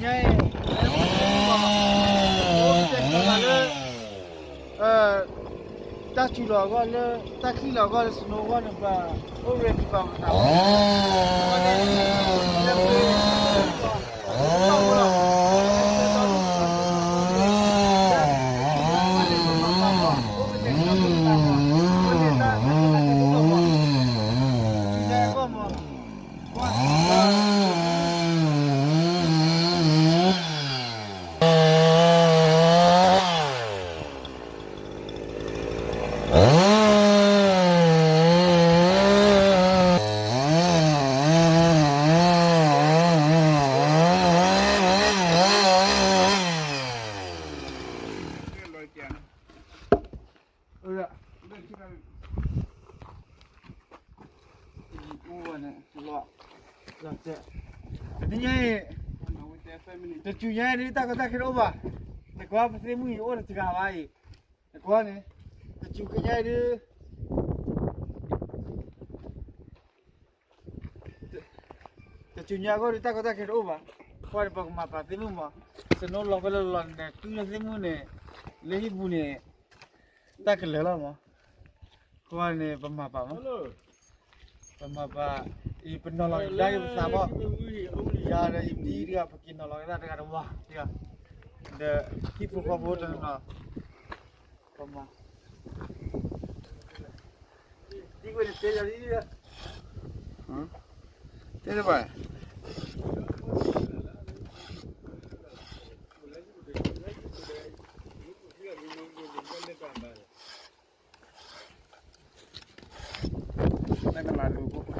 ညါအံၤ အိၣ်ကတဲာ်ကတီၤသးလၢ တၢ်စူၤလီၤအဂီၢ်လၢ တၢ်ချံၣ်လီၤအဂီၢ်လၢ snow အဂီၢ်န့ၣ် ပအိၣ် ready ဘၣ်မနုၤ တနံၤညါအံၤ တစူၤညါအံၤဒုး တၢ်ကီတၢ်ခဲတအိၣ်ဘၣ်. နကွၢ်ပသ့ၣ်မုၢ်အံၤအိၣ်တဂၤဘၣ်အံၤ, နကွၢ်န့ၣ် တစူၤကညါအံၤဒုး တစူၤညါအဂီၢ်ဒုး တၢ်ကီတၢ်ခဲတအိၣ်ဘၣ်. ကွၢ်န့ၣ် ပကမၤပာ်သ့ၣ်မုၢ်မး, snow လီၤဖဲလဲၣ်လီၤန့ၣ် ကျုၢ်လၢသ့ၣ်မုၢ်န့ၣ် လၢဟံၣ်ပူၤန့ၣ် တၢ်ကလၢာ်လီၤမး. ကွၢ်န့ၣ် ပမၤပာ်မး, ပမၤပာ်, အံၤပနီၤလီၤကဒါက့ၤပသးဘၣ်, ယၤဒီးယမံၤတဂၤ ပက့ၤနီၤလီၤက့ၤသးတဂၤတဝၤ, ဒီးဟံၣ်ဖိဃီဖိတနီၤ ပမၤ တဲတဘၣ်, တၢ်ကလၤလူၤဖိ တ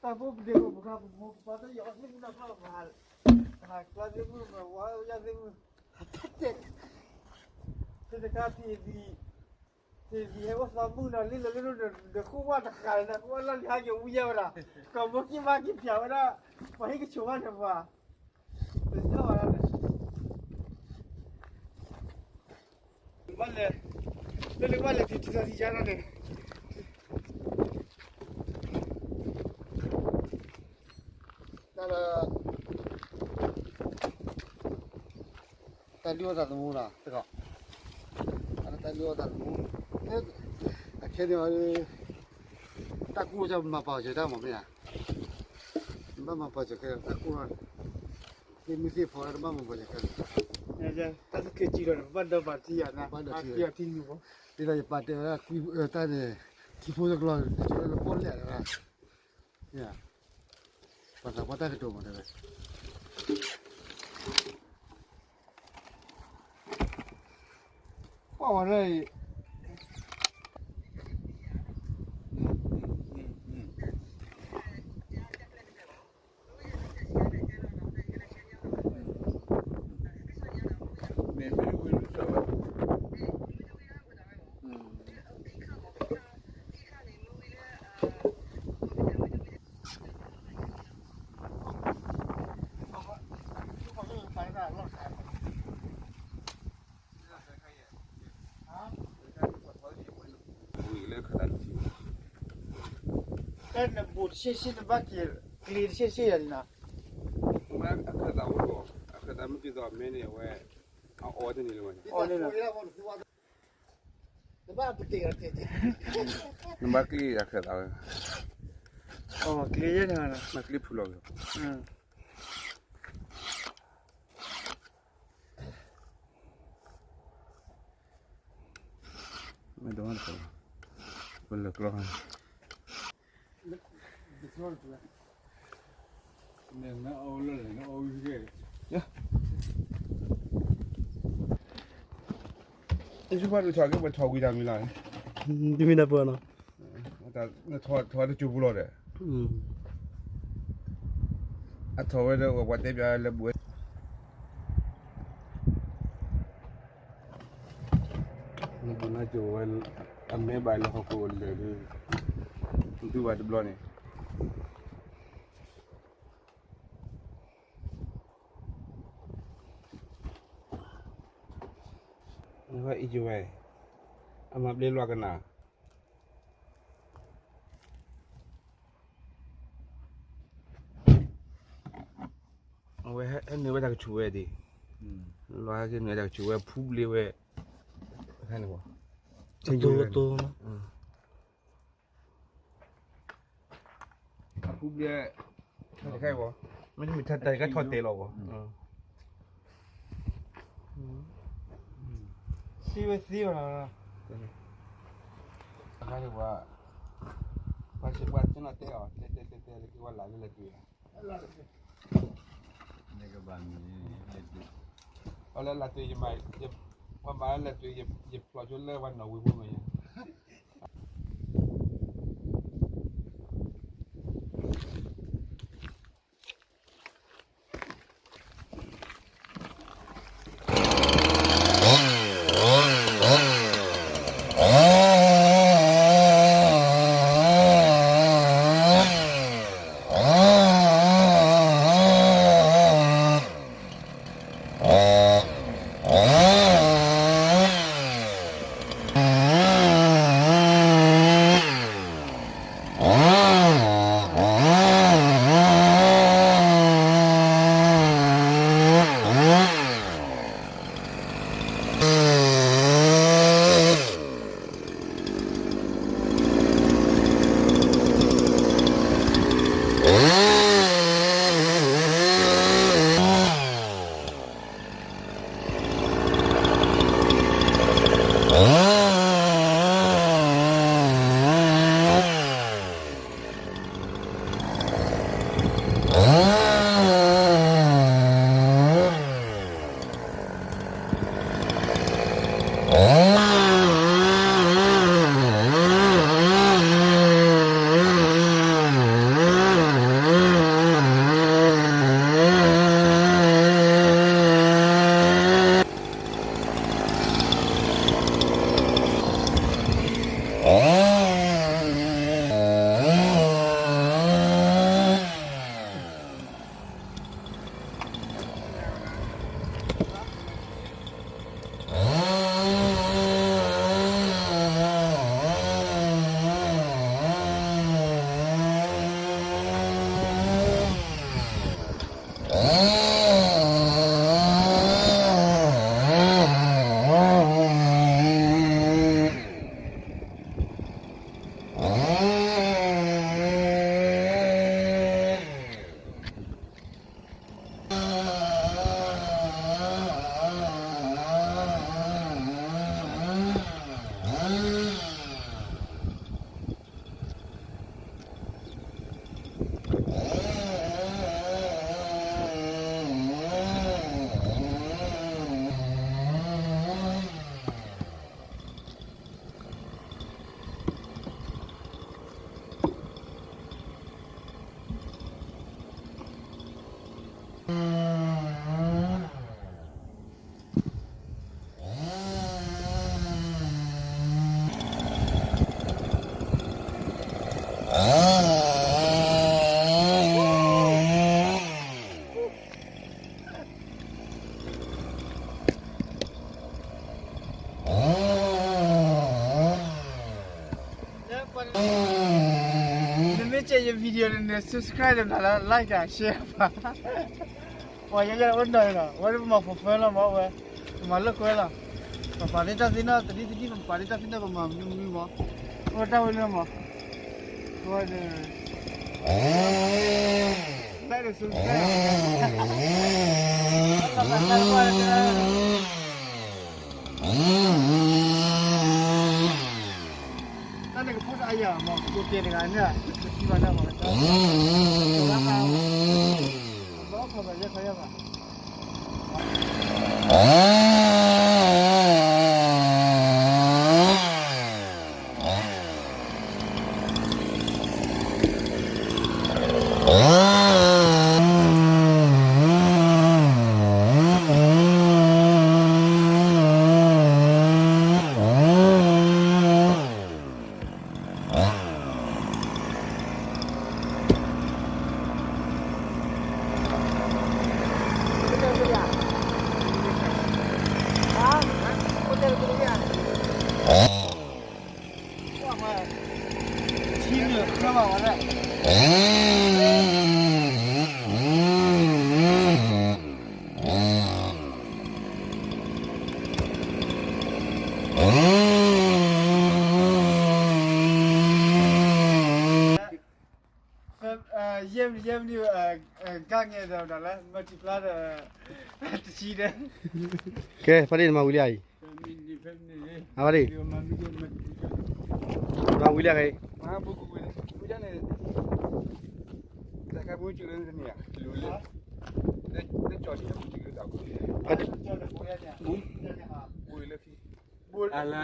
ၢ်ဖိပဒ့ၣ်ပခါ ပမိၢ်ပပၢ်တယီၤသ့ၣ်မုၣ်နီၢ်ဖးမၤ, ဟးကျါသ့ၣ်မုၣ် မၤဝါယါသ့ၣ်မုၣ်, သ့ၣ်တခါ ထံၣ်သံ ထံၣ်သံဟဲအိၣ်သီမုၣ်နီၤ လံလၢလၢဒီး ဒီးဃိဝါတဃာ်လၢ ဃိဝါလီၢ်လံၤဟးက့ၤဝံယါဝဲဒၣ်, ကီၢ်မိၢ်ကံၢ်မါက့ၤဖျါဝဲဒၣ်, ပှၤဟံၣ်ကဆိးဘၣ်န့ၣ်ပှၤ တညီဘၣ်န့ၣ် ဘၣ်လဲၣ်, လၢလၢဘၣ်လဲၣ် ထံထံသီထံယါနီၤန့ၣ်, တၢ်လၢ တၢ်လုၢ်အီၣ်သးသမူလီၤ, တၢ်လုၢ်အီၣ်သးသမူ, အခဲန့ၣ် တၢ်ကူၣ်အီၣ် မၤပာ်စၢၤတၢ်မၤမ့ၢ်ဧါ, ဘၣ်မၤပာ်စၢၤခဲ တၢ်ကူၣ်အီၣ်, သ့ၣ်မုၢ်သ့ၣ်ဖီတၢ်ဘၣ်မၤပာ်စၢၤခဲ, တၢ်သ့ၣ်ခံကံဒီး ဘၣ်ဒီးပာ်ထံယၤနၤ, ဘၣ်ဒီးထံယၤ, ဒ်သိးယပာ်တဲဝဲဒၣ် တၢ်န့ၣ် ထံဖိတကျီ ကၠီလၢပီၣ်လဲၣ်လၢ ပှၤသးပှၢ်တၢ်ကတိၤမးတဲဝဲ ကွၢ်ဝဲဒၣ်အံၤ, တၢ်နဘူးတဆ့ၣ်ဆ့ၣ် နဘၣ်က့ၤ ကျ့တဆ့ၣ်ဆ့ၣ်ယၤလံနီၤ, အခၢၣ်သးအိၣ်ဒီး အခၢၣ်သးမ့ၢ်က့ၤသိးမဲန့ၣ် အဝဲ အအီတန့ၢ်လၢၤဘၣ်န့ၣ်, နဘၣ်ကျ့အခၢၣ်သးဝဲ, ကျ့ယဲန့ၣ် နဘၣ်ကျ့ဖုလီၤဝဲ မ့ၢ်ဒိးတခီ, ပလၢာ်ကျီ, တဆူၣ်ဖးဒိၣ်ထီၣ်က့ၤ ပထီၣ်ဝံၤတၢ်မံၤလီၤ, တမံၤတၢ်ပၢၢ်နီၤ, ထီၣ်တကၠိပူၤလီၤဒီး အထီၣ်ဝဲဒီး ပှၤတဲပၠးလၢဘူးဝဲ နဘူးနကၠိဝဲ အမဲဘၣ်လၢဟီၣ်ခိၣ်လၢာ်ဒီး ဒုးဘၣ်တဘျီန့ၣ်, ဝဲအံၤကဝဲ, အမၤဘျ့လွှာ်ကနၤ, အဝဲဟဲနုာ်ဝဲတၢ်ကဆူၣ်ဝဲဒၣ်, လွှာ်ဟဲက့ၤနုာ်တၢ်ကဆူၣ်ဝဲ ဖူဘျ့ဝဲ, အခါန့ၣ်ဝဲ, ကတိၤကတိၤ, ဖူဘျ့, တခါအံၤဝဲ, မ့တမ့ၢ်တၢ်တခါထီၣ်တဲာ်လီၤဝဲ, သံဝဲသံဝဲလီၤ, အခါန့ၣ်ဝဲ, ပှၤစ့ပှၤကနီၤတဲအီၤ တဲတဲတဲတဲလၢက့ၤဝဲလၢလၢတုၤလီၤ, အလၢလၢတုၤ, ပှၤမၤလၢလၢတုၤ, ယဖျိးဆိလၢပှၤနီၣ်ဝံၤဖိမ့ၢ်ယါ နမ့ၢ်ကဲယ video န့ၣ် subscribe တဘျီလၢ like ဒီး share ဘၣ်, ပှၤယဲယဲအိၣ်နီၤနီၤ အဝဲဒၣ်ပမၤ fulfill လီၤမးဝဲ, ပမၤလိာ်ကွဲလီၤ, ပပာ်ဒ့တၢ်သ့နီၣ် တနံၣ်တနံၣ် ပပာ်ဒ့တၢ်သ့နီၣ် ပမၤမနုၤမနုၤမး, အဝဲတၢ်ဝဲလၢမး, အဝဲဒၣ် like ဒီး subscribe တၢ်န့ၣ်ကဖိတအါယၤမး ကကဲတဂၤန့ၣ် ပထံၣ်ဘၣ်န့ၣ်မး ဘၣ်ခီဘၣ်ယဲခီယဲဘၣ် တၢ် ယဲမနုၤ ကါငဲၤဒီးဒၣ်လၢ multiply ဒီး တဆံဒီး ကဲ ဖါတံၢ်နမၤဝံၤလံဧါအံၤ, အဖါတံၢ်, မၤဝံၤလံဧါအံၤ, ဖါတံၢ်, အလၢ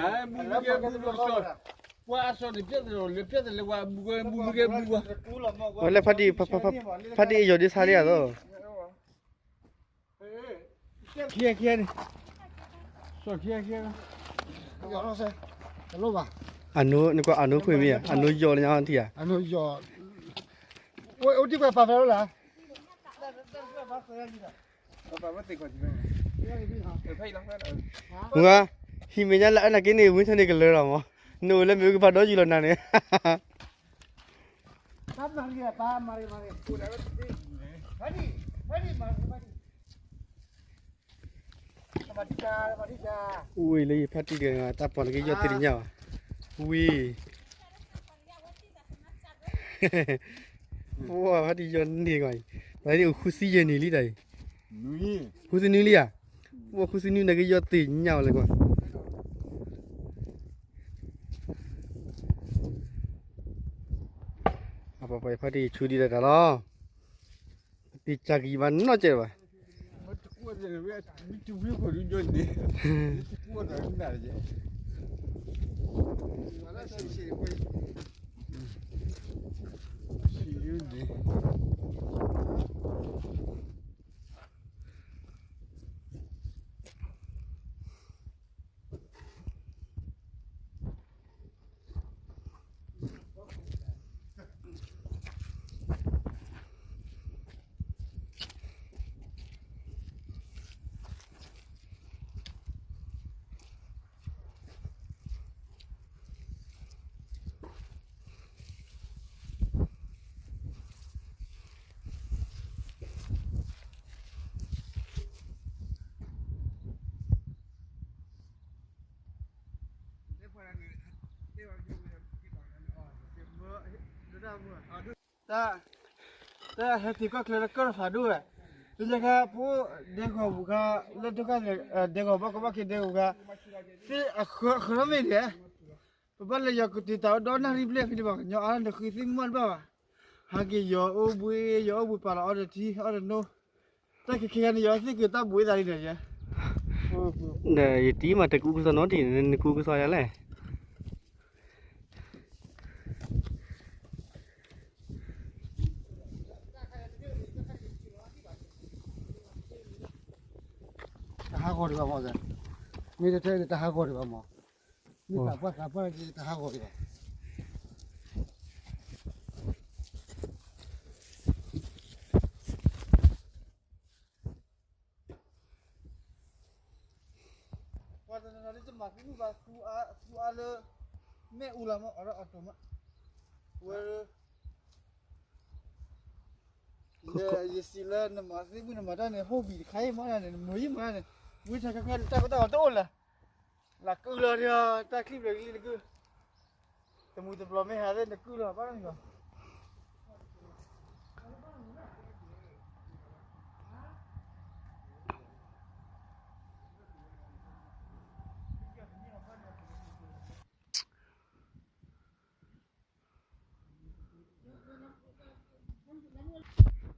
ပှၤအစီၣ်တပျဲၢ်တလၢပျဲၢ်တလဲၤဝဲ ဘူးဝဲ ဘူးဝဲ ဘူးဝဲ ဖါတံၢ်, ဖါတံၢ်အယီၤဒ်ဆါလံဧါသီး, ခံခံန့ၣ်, စီၣ်ခံခံ, အနိ နကွၢ်အနိခွ့မ့ၢ်ဧါ, အနိယီၤလၢညါထံၣ်ဧါ, အိၣ်တံၢ်ကွၢ်ပာ်ဖဲလၢလၢ မုၢ်ဂၤ, ဟံၣ်မဲာ်ညါလၢအနၢ်က့န့ၣ် ဝံထၢၣ်န့ၣ်ကလၢာ်လီၤမး, နအိၣ်လၢမ့ၣ်အူကဖးဒီးယံာ်လီၤနၤန့ၣ်, ဝံၤလၢယဖါတံၢ်တဂၤ တၢ်ပီၣ်န့ၣ်က့ယီၢ်သ့ၣ်ညါဘၣ်, ဝံၤ ပှၤဖါတံၢ်ယီၢ်န့ၢ်ဂီၢ်အံၤ, တၢ်န့ၣ်အိၣ်ဃုဆံယဲၢ်နံၣ်လံတၢ်အံၤ, ဃုဆံနွံလံဧါ, ပှၤဃုဆံနွံန့ၣ်က့ယီၢ်သ့ၣ်ညါဝဲလၢကွၢ်, အပှၤဖါတံၢ်ဆူဒံးတၢ်တၢ်လီၤ, တံၢ်ကၢ်ကံဘၣ်နီၢ်ကဲဘၣ် တၢ်ဟဲတုၤကီၢ်ချၢလၢကီၢ်တဖးဒိၣ်ဝဲ, လၢညါခါ ပအိၣ်ဒဲကဝီၤပူၤခါ လၢဒိၣ်ခါ ဒဲကဝီၤဘီကီဘီက့ၤဒဲကဝီၤခါ, သ့ၣ်အဃၢမ့ၢ်ဒဲး, ပဘၣ်လဲၤယီၤကတုၤတၢ်အိၣ်ဒီးနၣ်ရံၣ်ဘျဲၣ်ဖဲန့ၣ်ဘၣ် ကညီအါထီၣ်နဃုသ့ၣ်မုၢ်မီၢ်တဘၣ်ဘၣ်, ဟးက့ၤယီၤအိၣ်ဘှံး ယီၤအိၣ်ဘှံးပာ်လီၤအီၤဒီးထံ အီၤဒီးနိ, တၢ်ခဲခဲခါန့ၣ် ယီၤသ့ၣ်က့ၤတၢ်ဘှံးသးဒ်န့ၣ်ယဲ, ဒီးယတံၤမးတကူကစီၣ်နီတံၢ်န့ၣ် နကူကစီၣ်ယၤလဲၣ်. တဟးဂီၤဒံးဘၣ်မး, မ့ၢ်တထဲန့ၣ် တဟးဂီၤဒံးဘၣ်မး, မ့ၢ်သးပှၢ်သးပှၢ်က့ၤ တဟးဂီၤဒံးဘၣ်. ပှၤတနီၤနီၤဒ်တမၤသ့မုၣ်ဘၣ် သူအါလၢ မ့ၣ်အူလီၤမး အီၤဒီးအီၤတိၤမး, ဝဲ ယစံးလၢနမၤသ့မုၣ်နမၤတၢ်န့ၣ် ဟိၣ်ဘံၣ်တခါအံၤမးန့ၣ် နမၤယံာ်မးန့ၣ် ဝံထီၣ်ခဲခဲန့ၣ် တၢ်ကီတၢ်ဂီၤတအိၣ်လၢၤ, လၢကုၢ်လီၤဒီး တၢ်ချံဘျဲးကလံၤတကုၢ်, တမူတပျီၤမ့ၢ်ဟးသ့ၣ်နကုၢ်လီၤဘၣ်န့ၣ်လီၤ.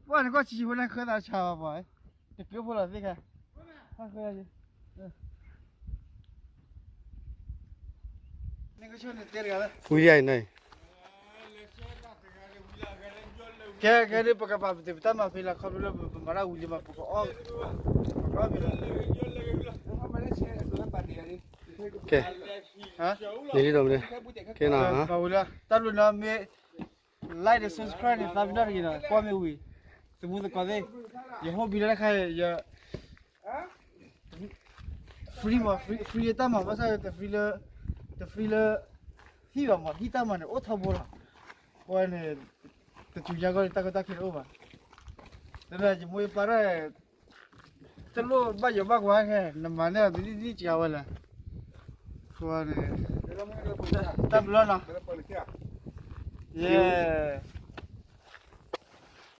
ပှၤနကွၢ်ဆံးဆံးဖိန့ၣ် ဃၢသးဆါဘၣ်ပှၤ, တကၢဖိလီၤသ့ၣ်ခါ, ဃၢ, ဝံၤဒ်အံၤန့ၣ်, ကဲကဲဒ်ပကပာ်ပတုာ်ပတၢ်မၤဖဲလၢခီဖျိလၢပမၤတၢ်ဝံၤလံမး ပကအီၣ်, ပကအီၣ်ဖဲလၢ ကဲ, န့ၣ်လံဒီးမနုၤ, ကဲနီၤ, ပဝံၤလၢ တၢ်ဘျုးနီၤမ့ၢ် like ဒီး subscribe န့ၣ် သးပ့ၤနီၣ်တဂ့ၤနီၤ ကွၢ်မ့ၢ်ဝံၤ, သမူသကိးသ့ၣ်, ယဟိၣ်ဘံလၢတခါ ယ free မး free တၢ်မၤဘၣ်ဆၣ် တ free လၢ တ free လၢ ဟံၣ်ဘၣ်မး ဟံၣ်တၢ်မၤန့ၣ် အိၣ်ထီဘိလီၤ, ပဝဲန့ၣ် တစူၤညါဂီၢ်န့ၣ် တၢ်ကီတၢ်ခဲတအိၣ်ဘၣ်, တမ့ၢ်ယမိၢ်ယပၢ်ဒၣ် တလိၣ်ဘၣ်ယိၤဘၣ်ကွၢ်ခဲ နမၤန့ၢ်အီၤတဒံၣ်ဒံၣ်စှၤဝဲလၢ န့ၣ်, တၢ်ဘျုးနီၤ, ယဲ,